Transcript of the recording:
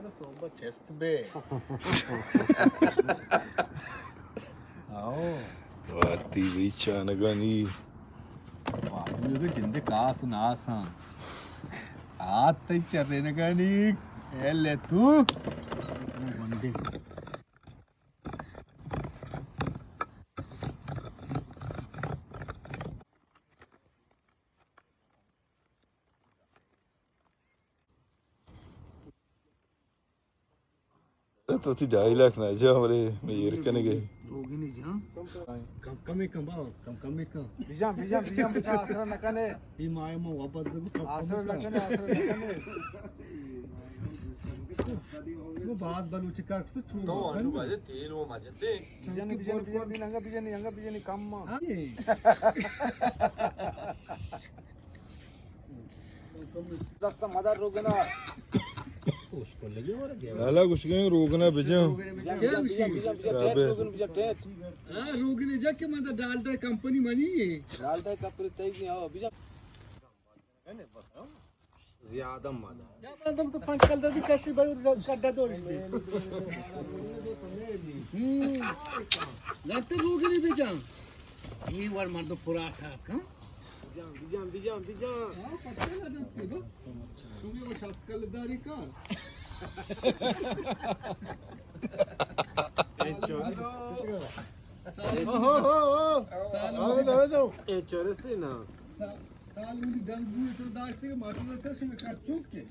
سوب چست بے۔ آؤ۔ واتی بی چانگانی۔ واتی بی جند کاس ناساں۔ آت تئی چرینگانی۔ اے لے تو۔ تو تی ڈھائی لاکھ نہ جا، بلے میں ایر کنگے۔ کم، کم کم بابا، کم کم کم۔ بجان، بجان، بجان، بچا آسرا نہ کنے۔ اے ماہ ما واپس دے، کم کم آسرا نہ کنے، آسرا نہ کنے۔ وہ بات بلوچی کار تو چھو تو کن۔ انو بجے تیل وہ مجتے۔ بجان، بجان، بجان، بجان، انگا بجان، انگا بجان، کم ما۔ ہاں۔ دست مدار روگنا۔ لالا گوشگیں روگنا بجن۔ ہاں، روگنے جا کہ من ڈالڈا کمپنی منی ہے۔ ڈالڈا کمپنی تئی نہیں، آؤ، بجن۔ زیادہ مدار۔ یا مردم تو پنچ کلدار دی کشی بھائی، شڈا دورش دے۔ ہم۔ لگتے روگنے بجن۔ اے وڑ مردم پراٹھا کن۔ بجان، بجان، بجان، بجان۔ ہاں، پتہ نہ جانتے نا۔ تمہیں وہ شخص کل داری کار۔ اے چورے۔ ہو، ہو، ہو، ہو۔ سال آوے دو، آوے دو۔ اے چورے سے نا۔ سال، سال مجھے دنگ بوئے تو داشتے کہ ماٹر رہتا ہے، شمیں کر چوک کے۔